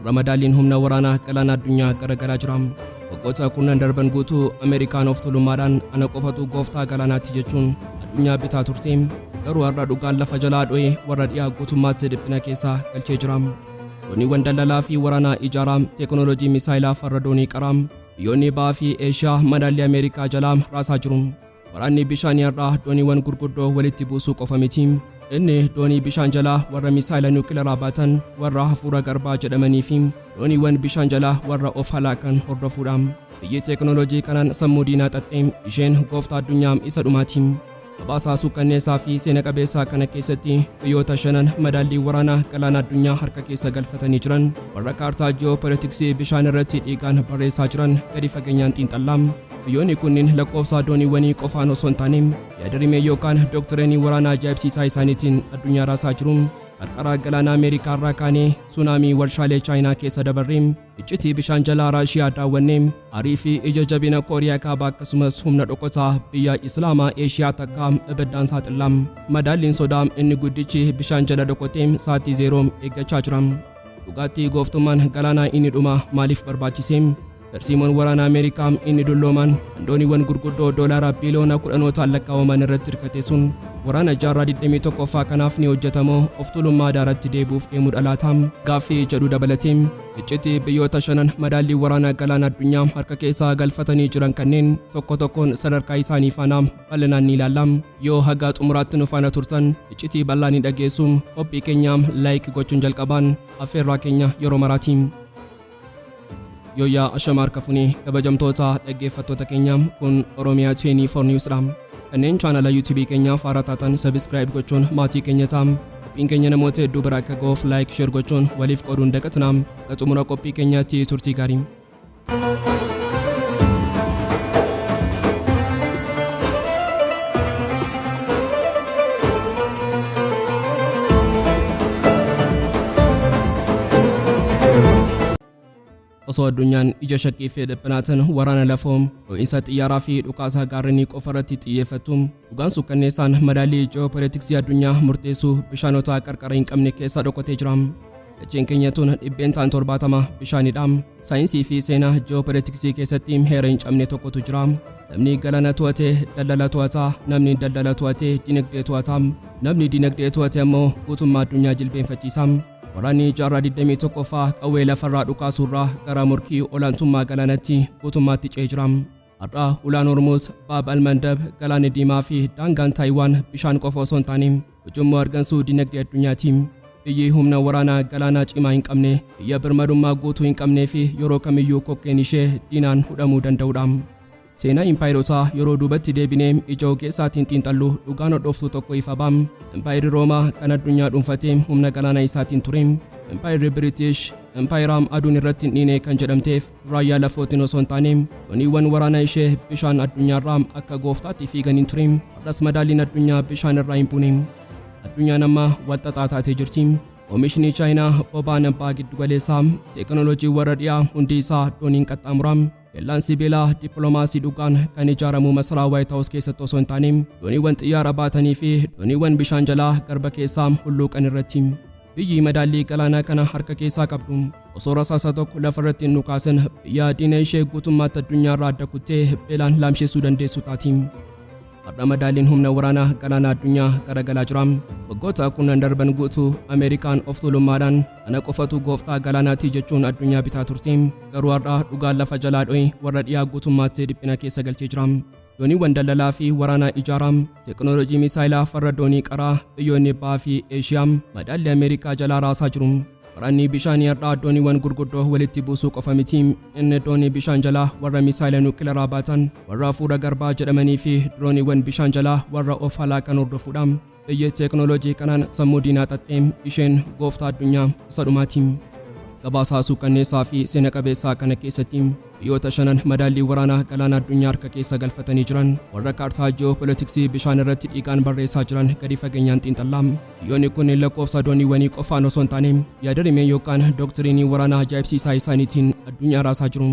Har'a madaalliin humna waraanaa galaana addunyaa garagalaa jira. Waggoota kurnan darban guutuu Ameerikaan of tuulummaadhaan ana qofatu gooftaa galaanaati jechuun addunyaa bitaa turte. Garuu har'a dhugaan lafa jalaa dho'ee warra dhiyaa guutummaatti dhiphina keessa galchee jira. Dooniiwwan daldalaa fi waraanaa ijaaraa, teeknooloojii misaayilaa farra doonii qaraa, biyyoonni Bahaa fi Eeshiyaa madaallii Ameerikaa jalaa raasaa jiru. Waraanni bishaanii har'aa dooniiwwan gurguddoo walitti buusuu qofa miti. Inni doonii bishaan jalaa warra misaayila niwukilaraa baatan, warra hafuura garbaa jedhamanii fi dooniiwwan bishaan jalaa warra of halaakan hordofuudha. Biyyi teeknooloojii kanaan sammuu diinaa xaxxe, isheen gooftaa addunyaa isa dhumaati. Gabaasaa suukkanneessaa fi seena qabeessaa kana keessatti biyyoota shanan madaallii waraanaa galaana addunyaa harka keessa galfatanii jiran, warra kaartaa ji'oopolitiksii bishaan irratti dhiigaan barreessaa jiran gadi fageenyaan xiinxallaa. Biyyoonni kunniin lakkoofsa dooniiwwanii qofaan osoo hin taane yaada-rimee yookaan dooktireenii waraanaa ajaa'ibsiisaa isaaniitiin addunyaa raasaa jiru. Qarqara galaana Ameerikaa irraa kaanee suunaamii warshaalee Chaayinaa keessa dabarree, iccitii bishaan jalaa Raashiyaa daawwannee, aarii fi ija jabina Kooriyaa Kaabaa akkasumas humna dhokotaa biyya Islaamaa Eeshiyaa takkaa ibiddaan saaxilla. Madaalliin sodaa inni guddichi bishaan jala dhokotee sa'aatii zeeroo eeggachaa jira. Dhugaatti gooftummaan galaanaa inni dhumaa maaliif barbaachise? Tarsiimoon waraana Ameerikaa inni dulloomaan kan dooniiwwan gurguddoo doolaara biiliyoona kudhanootaan lakkaawaman irratti hirkate sun waraana jaarraa 21ffaa kanaaf ni hojjetamoo of tuulummaa daaratti deebi'uuf deemudha laata? Gaaffii jedhu dabalatee iccitii biyyoota shanan madaallii waraana galaana addunyaa harka keessaa galfatanii jiran kanneen tokko tokkoon sadarkaa isaanii faana bal'inaan ni ilaalla. Yoo haga xumuraatti nu faana turtan iccitii bal'aa ni dhageessu. Qophii keenya like gochuun jalqabaan affeerraa keenya yeroo maraati. Yooyyaa, ashama harka funee, kabajamtoota dhaggeeffattoota keenya, kun Oromiyaa 24 News dha. Kanneen chaanala YouTube keenyaaf haaraa taatan subscribe gochuun maatii keenya ta'a. Qophiin keenya namoota hedduu bira akka ga'uuf like, share gochuun waliif qooduun dagatinaa. Akka xumura qophii keenyaatti turtii gaarii. Osoo addunyaan ija shakkii fi dhiphinaatiin waraana lafoo, dho'iinsa xiyyaaraa fi dhukaasa gaarrenii qofa irratti xiyyeeffattu, dhugaan suukkanneessaan madaallii ji'oopolitiksii addunyaa murteessu bishaanota qarqara hin qabne keessa dhokatee jira. Dacheen keenya tun 70% bishaanidha. Saayinsii fi seenaa ji'oopolitiksii keessatti heera hin cabne tokkotu jira. Namni galaana to'ate daldala to'ata, namni daldala to'ate dinagdee to'ata, namni dinagdee to'ate ammoo guutummaa addunyaa jilbeenfachiisa. Waraanni jaarraa 21ffaa qawwee lafarraa dhukaasuurraa gara morkii olaantummaa galaanatti guutummaatti ce'ee jira. Har'a ulaan Hormuuz, Baab al-Mandab, Galaanni Diimaa fi daangaan Taayiwaan bishaan qofa osoo hin taane ujummoo argansuu dinagdee addunyaati. Biyyi humna waraanaa galaanaa cimaa hin qabne, biyya birmadummaa guutuu hin qabnee fi yeroo kamiyyuu kokkeen ishee diinaan hudhamuu danda'udha. Seenaa impaayerotaa yeroo duubatti deebinee ija ogeessaatiin xiinxallu dhugaan hodhooftuu tokko ifa ba'a. Impaayerri Roomaa kan addunyaa dhuunfate humna galaana isaatiin ture. Impaayerri Biriitish impaayera aduun irratti hin dhiine kan jedhamteef raayyaa lafootiin osoo hin taane dooniiwwan waraanaa ishee bishaan addunyaarraa akka gooftaatti fiiganiin ture. Har'as madaalliin addunyaa bishaan irraa hin buune. Addunyaan amma walxaxaa taatee jirti. Oomishni Chaayinaa, boba'aan baha giddugaleessaa, teeknooloojii warra dhiyaa hundi isaa dooniin qaxxaamura. Kellaan sibiilaa dippiloomaasii dhugaan kan ijaaramu masaraa White House keessatti osoo hin taane dooniiwwan xiyyaara baatanii fi dooniiwwan bishaan jalaa garba keessaa hulluuqan irratti. Biyyi madaallii galaanaa kana harka keessaa qabdu osoo rasaasa tokko lafarratti hin dhukaasin biyya diina ishee guutummaatti addunyaarraa adda kuttee beelaan laamsheessuu dandeessu taati. Har'a madaalliin humna waraanaa galaana addunyaa garagalaa jira. Waggoota kurnan darban guutuu Ameerikaan of tuulummaadhaan ana qofatu gooftaa galaanaati jechuun addunyaa bitaa turte. Garuu har'a dhugaan lafa jalaa dho'e warra dhiyaa guutummaatti dhiphina keessa galchee jira. Dooniiwwan daldalaa fi waraanaa ijaaraa, teeknooloojii misaayilaa farra doonii qaraa, biyyoonni Bahaa fi Eeshiyaa madaallii Ameerikaa jalaa raasaa jiru. Waraanni bishaanii har'aa dooniiwwan gurguddoo walitti buusuu qofa miti. Inni doonii bishaan jalaa warra misaayila nuukilaraa baatan, warra hafuura garbaa jedhamanii fi dirooniiwwan bishaan jalaa warra of halaakan hordofuudha. Biyyi teeknooloojii kanaan sammuu diinaa xaxxe isheen gooftaa addunyaa isa dhumaati. Gabaasaa suukkanneessaa fi seena qabeessaa kana keessatti biyyoota shanan madaallii waraanaa galaana addunyaa harka keessa galfatanii jiran, warra kaartaa ji'oopolitiksii bishaan irratti dhiigaan barreessaa jiran gadi fageenyaan xiinxalla. Biyyoonni kunneen lakkoofsa dooniiwwanii qofaan osoo hin taane yaada-rimee yookaan doktiriinii waraanaa ajaa'ibsiisaa isaaniitiin addunyaa raasaa jiru.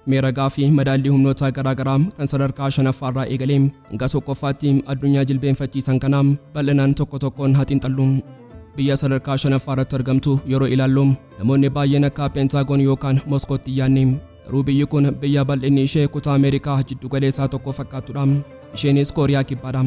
Mee ragaa fi madaallii humnoota garaa garaa kan sadarkaa shanaffaarraa eegalee hanga tokkoffaatti addunyaa jilbeenfachiisan kana bal'inaan tokko tokkoon haa xiinxallu. Biyya sadarkaa shanaffaa irratti argamtu yeroo ilaallu, namoonni baay'een akka Peentaagoon yookaan Moskootti yaanne. Garuu biyyi kun biyya bal'inni ishee kutaa Ameerikaa jiddu galeessaa tokko fakkaatudha. Isheenis Kooriyaa Kibbaadha.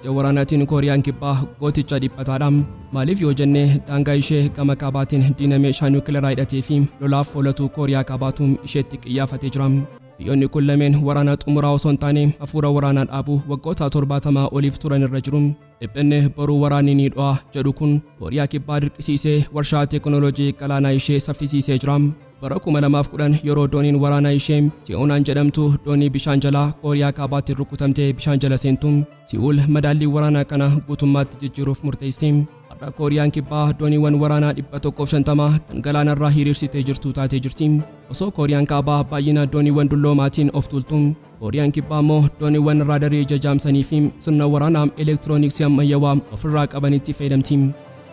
Ija waraanaatiin Kooriyaan Kibbaa gooticha dhiphataadha. Maaliif yoo jenne, daangaa ishee gama kaabaatiin diina meeshaa niwukilaraa hidhatee fi lolaaf foolatu Kooriyaa Kaabaatu isheetti qiyyaafatee jira. Biyyoonni kun lameen waraana xumuraa osoo hin taane hafuura waraanaa dhaabuu waggoota 70 oliif turan irra jiru. Dhiphinni boruu waraanni ni dho'a jedhu kun Kooriyaa Kibbaa dirqisiisee warshaa teekinooloojii galaanaa ishee saffisiisee jira. Bara 2010 yeroo dooniin waraanaa ishee Cheonaan jedhamtu doonii bishaan jalaa Kooriyaa Kaabaatiin rukutamtee bishaan jala seentu, Si'uul madaallii waraanaa kana guutummaatti jijjiiruuf murteessite. Har'a Kooriyaan Kibbaa dooniiwwan waraanaa 150 kan galaanarraa hiriirsitee jirtu taatee jirti. Osoo Kooriyaan Kaabaa baay'ina dooniiwwan dulloomaatiin of tuultu, Kooriyaan Kibbaa immoo dooniiwwan raadarii ija jaamsanii fi sirna waraanaa elektirooniksii ammayyawaa ofirraa qabanitti fayyadamti.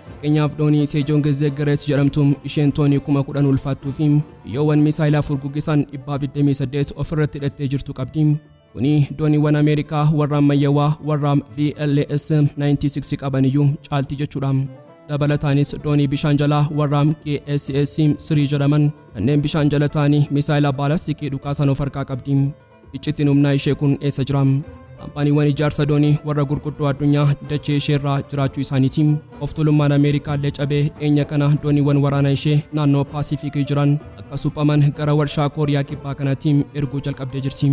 Fakkeenyaaf, doonii Sejong the Great jedhamtu isheen toonii 10,000 ulfaattuu fi kiyyoowwan misaayilaa furguggisan 128 ofirratti hidhattee jirtu qabdi. Kuni dooniiwwan Ameerikaa warra ammayyawaa warra VLS 96 qaban iyyuu caalti jechuudha. Dabalataanis doonii bishaan jalaa warra KSS 3 jedhaman kanneen bishaan jala ta'anii misaayila baalastikii dhukaasan of harkaa qabdi. Iccitiin humnaa ishee kun eessa jira? Kaampaaniiwwan ijaarsa doonii warra gurguddoo addunyaa dachee isheerraa jiraachuu isaaniiti. Of tuulummaan Ameerikaa illee cabee dhiyeenya kana dooniiwwan waraanaa ishee naannoo Paasifikii jiran akka suphaman gara warshaa Kooriyaa Kibbaa kanatti erguu jalqabdee jirti.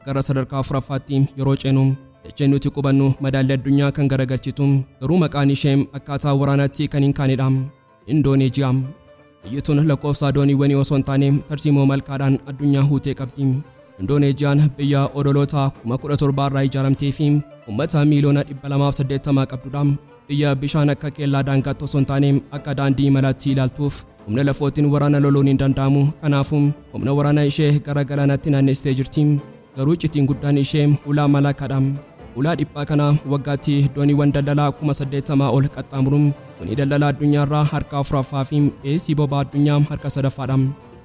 Gara sadarkaa afuraffaatti yeroo ceenu, dacheen nuti qubannu madaalli addunyaa kan garagalchitu garuu maqaan ishee akkaataa waraanaatti kan hin kaanedha. Indooneejiyaa. Biyyi tun lakkoofsa dooniiwwanii osoo hin taane tarsiimoo malkaadhaan addunyaa huutee qabdi. Indooneejiyaan biyya odoloota 17,000 irraa ijaaramtee fi uummata miiliyoona 280 qabdudha. Biyya bishaan akka keellaa daangaatti osoo hin taane akka daandii imalaatti ilaaltuuf humna lafootiin waraana loluun hin danda'amu. Kanaafuu humna waraanaa ishee gara galaanaatti naannessitee jirti. Garuu iccitiin guddaan ishee ulaa Malaakaadha. Ulaa dhiphaa kana waggaatti dooniiwwan daldalaa 80,000 ol qaxxaamuru. Kuni daldala addunyaarraa harka afuraffaa fi dhiyeessii boba'aa addunyaa harka sadaffaadha.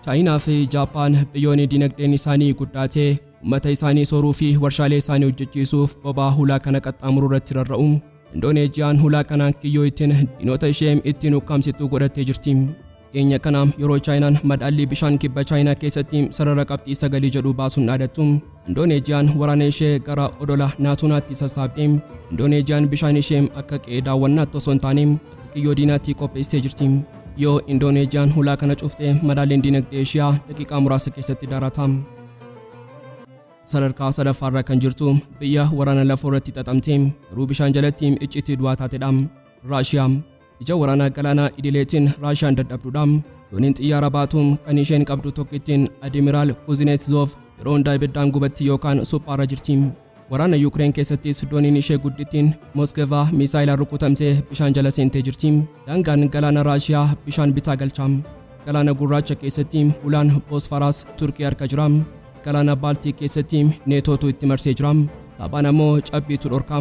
Chaayinaa fi Jaappaan biyyoonni dinagdeen isaanii guddaatee uummata isaanii sooruu fi warshaalee isaanii hojjechiisuuf boba'aa hulaa kana qaxxaamuru irratti rarra'u. Indooneejiyaan hulaa kana kiyyoo ittiin diinota ishee ittiin ukkaamsitu godhattee jirti. Dhiyeenya kana yeroo Chaayinaan madaallii bishaan kibba Chaayinaa keessatti sarara qabxii sagalii jedhu baasuun dhaadattu, Indooneejiyaan waraana ishee gara odola Naatuunaatti sassaabde. Indooneejiyaan bishaan ishee akka qe'ee daawwannaatti osoo hin taane akka kiyyoo diinaatti qopheessitee jirti. Yoo Indooneejiyaan hulaa kana cufte, madaalliin dinagdee Eeshiyaa daqiiqaa muraasa keessatti daarata. Sadarkaa sadaffaarra kan jirtu biyya waraana lafoo irratti xaxamte garuu bishaan jalatti icciitii du'aa taatedha. Raashiyaa. Ija waraanaa galaanaa idileetiin Raashiyaan dadhabduudha. Dooniin xiyyaara baatu kan isheen qabdu tokkittiin Adimiraal Kuznetsov yeroo hundaa ibiddaan gubatti yookaan suphaarra jirti. Waraana Yuukireen keessattis dooniin ishee guddittiin Moskevaa miisaayilaan rukutamtee bishaan jala seentee jirti. Daangaan galaana Raashiyaa bishaan bitaa galcha. Galaana Gurraacha keessatti ulaan Boosfaraas Turkii harka jira. Galaana Baaltik keessatti Neetootu itti marsee jira. Kaabaan ammoo cabbiitu dhorka.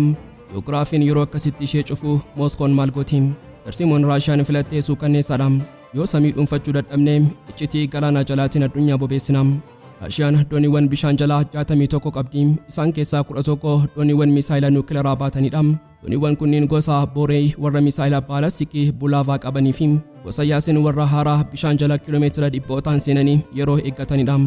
Ji'oogiraafiin yeroo akkasitti ishee cufu Mooskoon maal gooti? Tarsiimoon Raashiyaan filattee suukanneessaadha. Yoo samii dhuunfachuu dadhabne iccitii galaanaa jalaatiin addunyaa bobeessina. Raashiyaan dooniiwwan bishaan jalaa 61 qabdi. Isaan keessaa 11 dooniiwwan misaayila niwukilaraa baatanidha. Dooniiwwan kunniin gosa Boorey warra misaayila baalastikii Bulaavaa qabanii fi gosa Yaasin warra haaraa bishaan jala kiiloomeetira dhibbootaan seenanii yeroo eeggatanidha.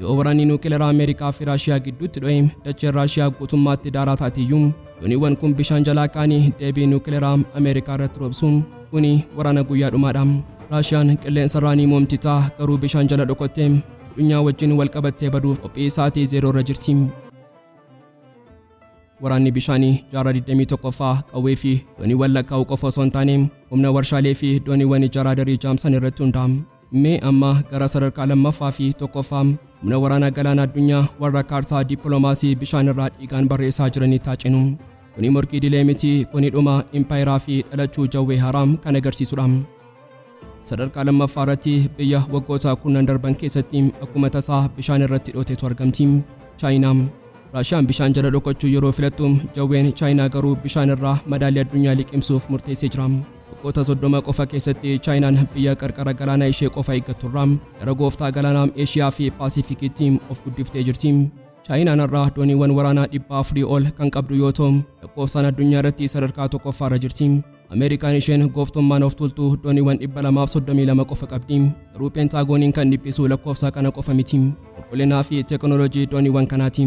Yoo waraanni niwukilaraa Ameerikaa fi Raashiyaa gidduutti dho'e dacheen Raashiyaa guutummaatti daaraa taatiyyuu. Dooniiwwan kun bishaan jalaa ka'anii deebii niwukilaraa Ameerikaa irratti roobsu. Kuni waraana guyyaa dhumaadha. Raashiyaan qilleensarraa ni moomti ta'a, garuu bishaan jala dhokottee addunyaa wajjin wal qabattee baduuf qophii sa'aatii zeeroo irra jirti. Waraanni bishaanii jaarraa 21ffaa qawwee fi dooniiwwan lakkaa'uu qofa osoo hin taane humna warshaalee fi dooniiwwan ija raadarii jaamsan irratti hundaa'a. Mee amma gara sadarkaa lammaffaa fi tokkoffaa humna waraanaa galaana addunyaa warra kaartaa dippiloomaasii bishaan irraa dhiigaan barreessaa jiranitti haa ceenu. Kuni morkii idilee miti, kuni dhuma impaayeraa fi dhalachuu jawwee haaraa kan agarsiisudha. Sadarkaa lammaffaa irratti biyya waggoota kurnan darban keessatti akkuma tasaa bishaan irratti dhootetu argamti. Chaayinaa. Raashiyaan bishaan jala dhokachuu yeroo filattu, jawween Chaayinaa garuu bishaan irraa madaalii addunyaa liqimsuuf murteessee jira. Waggoota 30 qofa keessatti Chaayinaan biyya qarqara galaanaa ishee qofa eeggatturraa gara gooftaa galaanaa Eeshiyaa fi Paasifikiitti of guddiftee jirti. Chaayinaan har'a dooniiwwan waraanaa 400 ol kan qabdu yoo ta'u, lakkoofsaan addunyaa irratti sadarkaa tokkoffaarra jirti. Ameerikaan isheen gooftummaan of tuultu dooniiwwan 232 qofa qabdi. Garuu Peentagooniin kan dhiphisu lakkoofsa kana qofa miti. Qulqullinaa fi teekinooloojii dooniiwwan kanaati.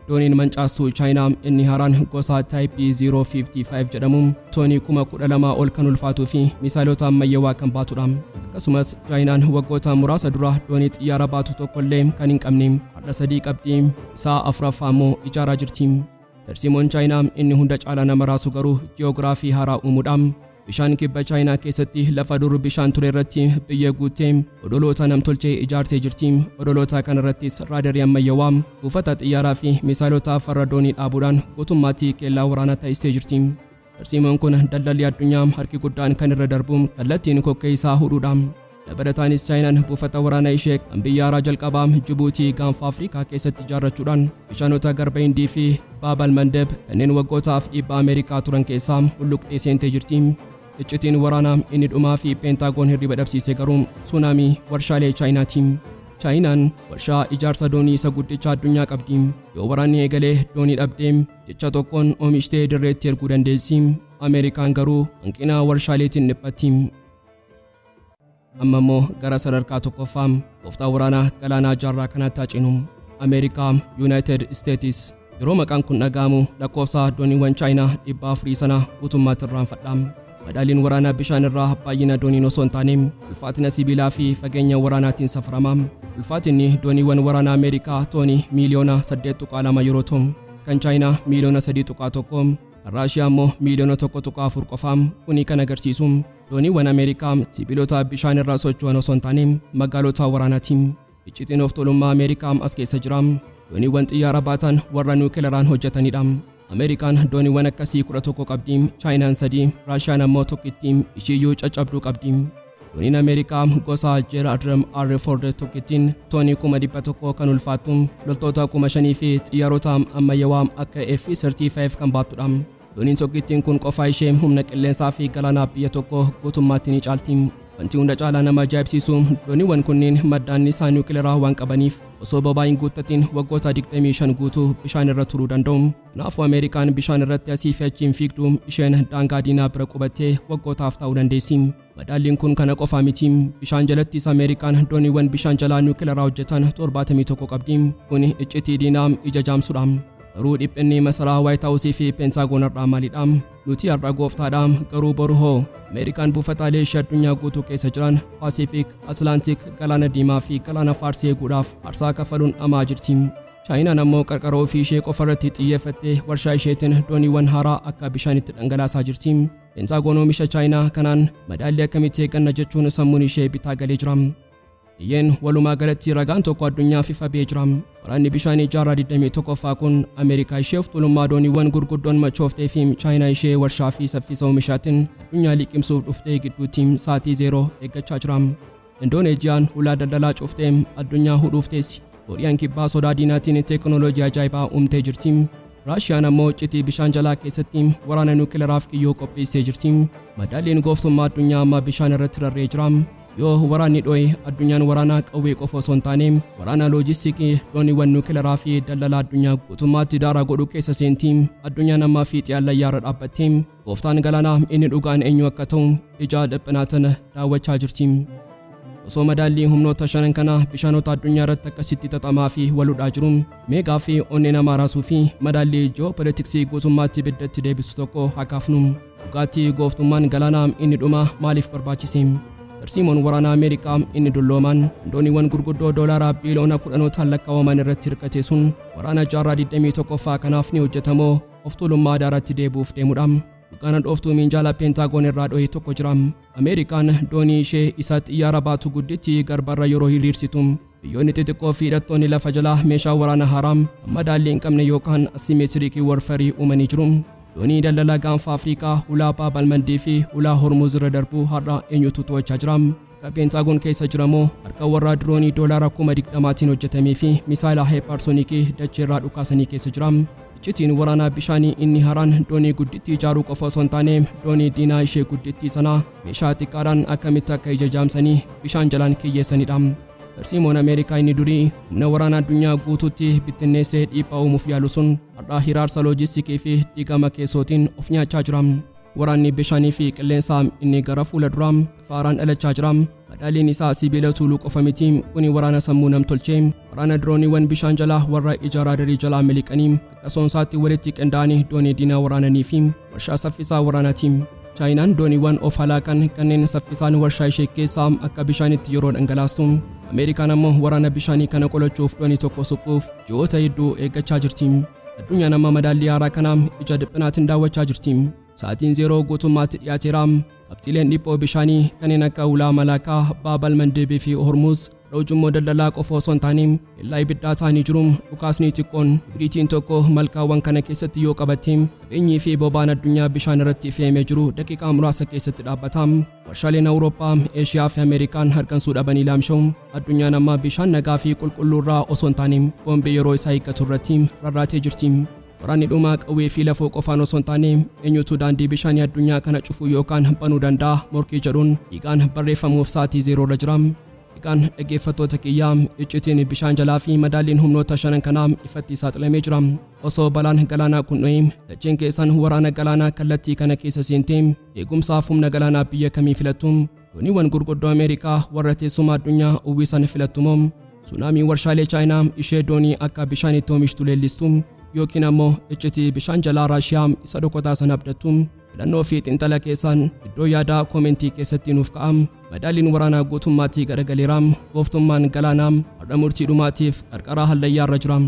Dooniin mancaastuu Chaayinaa inni haaraan gosa Type 055 jedhamu toonii 12,000 ol kan ulfaatuu fi misaayilota ammayyaawaa kan baatudha. Akkasumas Chaayinaan waggoota muraasa dura doonii xiyyaara baatu tokkollee kan hin qabne har'a sadii qabdi. Isaa afuraffaa immoo ijaaraa jirti. Tarsiimoon Chaayinaa inni hunda caalaa nama raasu garuu ji'oogiraafii haaraa uumuudha. Bishaan kibba Chaayinaa keessatti lafa dur bishaan ture irratti biyya guuttee odoloota namtolchee ijaartee jirti. Odoloota kanarrattis raadarii ammayyaawaa, buufata xiyyaaraa fi misaayilota farra doonii dhaabuudhaan guutummaatti kellaa waraanaa taasistee jirti. Tarsiimoon kun daldalli addunyaa harki guddaan kan irra darbu kallattiin kokkee isaa hudhuudha. Dabalataanis Chaayinaan buufata waraanaa ishee kan biyya haaraa jalqabaa Jibuutii gaanfa Afrikaa keessatti ijaarrachuudhaan bishaanota Garba Hindii fi Baab al-Mandeb kanneen waggootaaf dhiibbaa Ameerikaa turan keessaa hulluqxee seentee jirti. Iccitiin waraanaa inni dhumaa fi Peentaagoon hirriba dhabsiise garuu suunaamii warshaalee Chaayinaati. Chaayinaan warshaa ijaarsa doonii isa guddicha addunyaa qabdi. Yoo waraanni eegalee doonii dhabdee jecha tokkoon oomishtee dirreetti erguu dandeessi. Ameerikaan garuu hanqina warshaaleetiin dhiphatti. Amma immoo gara sadarkaa tokkoffaa gooftaa waraanaa galaanaa jaarraa kanaatti haa ceenu. Ameerikaa, United States. Yeroo maqaan kun dhaga'amu lakkoofsa dooniiwwan Chaayinaa 400 sana guutummaatti irraanfadha. Madaaliin waraanaa bishaan irraa baay'ina dooniin osoo hin taane ulfaatina sibiilaa fi fageenya waraanaatiin safarama. Ulfaatinni dooniiwwan waraanaa Ameerikaa toonii miiliyoona 8.2 yeroo ta'u, kan Chaayinaa miiliyoona 3.1, kan Raashiyaa immoo miiliyoona 1.4 qofa. Kuni kan agarsiisu dooniiwwan Ameerikaa sibiilota bishaan irra socho'an osoo hin taane magaalota waraanaati. Iccitiin of tuulummaa Ameerikaa as keessa jira. Dooniiwwan xiyyaara baatan warra niwukilaraan hojjetanidha. Ameerikaan dooniiwwan akkasii 11 qabdi, Chaayinaan sadii, Raashiyaan ammoo tokkitti ishiiyyuu caccabduu qabdi. Dooniin Ameerikaa gosa Gerald R. Ford tokkittiin toonii 100,000 kan ulfaattu, loltoota 5,000 fi xiyyaarota ammayyaawaa akka F-35 kan baattudha. Dooniin tokkittiin kun qofaa ishee humna qilleensaa fi galaanaa biyya tokko guutummaatti ni caalti. Wanti hunda caalaa nama ajaa'ibsiisu dooniiwwan kunneen madda anniisaa niwukilaraa waan qabaniif osoo boba'aa hin guuttatin waggoota 25 guutuu bishaan irra turuu danda'u. Kanaafuu Ameerikaan bishaan irratti asii fi achi hin fiigdu, isheen daangaa diinaa bira qubattee waggootaaf taa'uu dandeessi. Madaalliin kun kana qofaa miti. Bishaan jalattis Ameerikaan dooniiwwan bishaan jalaa niwukilaraa hojjetan 71 qabdi. Kun iccitii diinaa ija jaamsudha. Garuu dhiphinni masaraa White House fi Peentaagoon har'aa maalidha? Nuti har'a gooftaadha, garuu boru hoo? Ameerikaan buufataalee ishee addunyaa guutuu keessa jiran Paasifiik, Atlaantik, Galaana Diimaa fi Galaana Faarsii eeguudhaaf aarsaa kafaluun dhamaa jirti. Chaayinaan ammoo qarqara ofii ishee qofa irratti xiyyeeffattee warshaa isheetiin dooniiwwan haaraa akka bishaanitti dhangalaasaa jirti. Peentaagoon oomisha Chaayinaa kanaan madaallii akkamitti eegganna jechuun sammuun ishee bitaa galee jira. Iyyeen walumaa galatti ragaan tokko addunyaaf ifa ba'ee jira. Waraanni bishaanii jaarraa 21ffaa kun Ameerikaa ishee of tuulummaa dooniiwwan gurguddoon machooftee fi Chaayinaa ishee warshaa fi saffisa oomishaatiin addunyaa liqimsuuf dhuftee gidduutti sa'aatii zeeroo eeggachaa jira. Indooneeziyaan hulaa daldalaa cuftee addunyaa hudhuuf teessi. Kooriyaan Kibbaa sodaa diinaatiin teekinooloojii ajaa'ibaa uumtee jirti. Raashiyaan ammoo iccitii bishaan jalaa keessatti waraana niwukilaraaf kiyyoo qopheessee jirti. Madaalliin gooftummaa addunyaa amma bishaan irratti rarra'ee jira. Yoo waraanni dho'e addunyaan waraana qawwee qofa osoo hin taane waraana loojistikii, dooniiwwan niwukilaraa fi daldala addunyaa guutummaatti daaraa godhu keessa seenti. Addunyaan amma fiixee hallayyaa irra dhaabbattee gooftaan galaanaa inni dhugaan eenyu akka ta'u ija dhiphinaatiin daawwachaa jirti. Osoo madaallii humnoota shanan kanaa bishaanota addunyaa irratti akkasitti xaxamaa fi wal hudhaa jiru, mee gaaffii onnee namaa raasuu fi madaallii ji'oopolitiksii guutummaatti ibiddatti deebisu tokko haa kaafnu. Dhugaatti gooftummaan galaanaa inni dhumaa maaliif barbaachise? Tarsiimoon waraanaa Ameerikaa inni dulloomaan dooniiwwan gurguddoo doolaaraa biiliyoona kudhanootaan lakkaa'aman irratti hirkate sun waraana jaarraa 21ffaa kanaaf ni hojjetamoo of tuulummaa daaratti deebi'uuf deemudha? Dhugaan hadhooftuu minjaala Peentaagoon irraa dhohe tokko jira. Ameerikaan doonii ishee isa xiyyaara baatu gudditti garbarra yeroo hiriirsitu, biyyoonni xixiqqoo fi hidhattoonni lafa jalaa meeshaa waraanaa haaraa kan madaallii hin qabne yookaan asymmetric warfare uumanii jiru. Doonii daldala gaanfa Afrikaa hulaa Baab al-Mandii fi hulaa Hormuz irra darbuu har'a eenyutu to'achaa jira? Harka Peentaagoon keessa jira moo harka warra diroonii doolaara 20,000tiin hojjetamee fi misaayila hypersonic dachee irraa dhukaasanii keessa jira? Iccitiin waraanaa bishaanii inni haaraan doonii guddittii ijaaruu qofa osoo hin taane doonii diinaa ishee guddittii sanaa meeshaa xiqqaadhaan akkamitti akka ija jaamsanii bishaan jalaan kiyyeessanidha. Tarsiimoon Ameerikaa inni durii humna waraanaa addunyaa guutuutti bittinneessee dhiibbaa uumuuf yaalu sun har'a hiraarsa loojistikii fi diigama keessootiin of nyaachaa jira. Waraanni bishaanii fi qilleensaa inni gara fuula duraa bifa haaraan dhalachaa jira. Madaaliin isaa sibiila tuuluu qofa miti. Kuni waraana sammuu namtolchee, waraana dirooniiwwan bishaan jalaa warra ija raadarii jalaa miliqanii akka soonsaatti walitti qindaa'anii doonii diinaa waraananii fi warshaa saffisaa waraanaati. Chaayinaan dooniiwwan of halaakan kanneen saffisaan warshaa ishee keessaa akka bishaanitti yeroo dhangalaastu, Ameerikaan ammoo waraana bishaanii kana qolachuuf doonii tokko suphuuf ji'oota hedduu eeggachaa jirti. Addunyaan amma madaallii haaraa kana ija dhiphinaatiin daawwachaa jirti. Sa'aatiin zeeroo guutummaatti dhiyaateera. Qabxiileen dhiphoo bishaanii kanneen akka Ulaa Malaakaa, Baabal Mandeebii fi Hormuz ujummoo daldalaa qofa osoo hin taane kellaa ibiddaa ta'anii jiru. Dhukaasni xiqqoon ibriitiin tokko malkaawwan kana keessatti yoo qabatte, qabeenyii fi boba'aan addunyaa bishaan irratti fe'amee jiru daqiiqaa muraasa keessatti dhaabbata. Warshaaleen Awurooppaa, Eeshiyaa fi Ameerikaan hargansuu dhabanii laamsha'u. Addunyaan amma bishaan nagaa fi qulqulluu irraa osoo hin taane boombii yeroo isaa eeggatu irratti rarraatee jirti. Waraanni dhumaa qawwee fi lafoo qofaan osoo hin taane eenyutu daandii bishaanii addunyaa kana cufuu yookaan banuu danda'a morkii jedhuun dhiigaan barreeffamuuf sa'aatii zeeroo irra jira. Egaan dhaggeeffattoota kiyyaa, iccitiin bishaan jalaa fi madaalliin humnoota shanan kanaa ifatti saaxilamee jira. Osoo balaan galaanaa kun dho'ee dacheen keessan waraana galaanaa kallattii kana keessa seentee, eegumsaaf humna galaanaa biyya kamii filattu? Dooniiwwan gurguddoo Ameerikaa warra teessuma addunyaa uwwisan filattu moo suunaamii warshaalee Chaayinaa ishee doonii akka bishaanitti oomishtu leellistu, yookiin ammoo iccitii bishaan jalaa Raashiyaa isa dhokotaa sana abdattu? Filannoo fi xiinxala keessan iddoo yaadaa koomentii keessatti nuuf ka'a. Madaalliin waraanaa guutummaatti garagaleera. Gooftummaan galaanaa har'a murtii dhumaatiif qarqara hallayyaarra jira.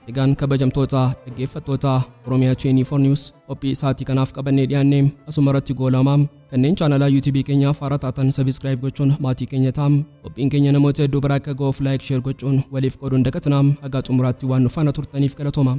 Egaan kabajamtoota dhaggeeffattoota Oromiyaa 24 News, qophii isaatii kanaaf qabannee dhiyaanne asuma irratti goolama. Kanneen chaanalaa YouTube keenyaaf haaraa taatan subscribe gochuun maatii keenya ta'a. Qophiin keenya namoota hedduu bira akka ga'uuf like, share gochuun waliif qooduun dagatinaa. Hagaa xumuraatti waan nu faana turtaniif galatooma.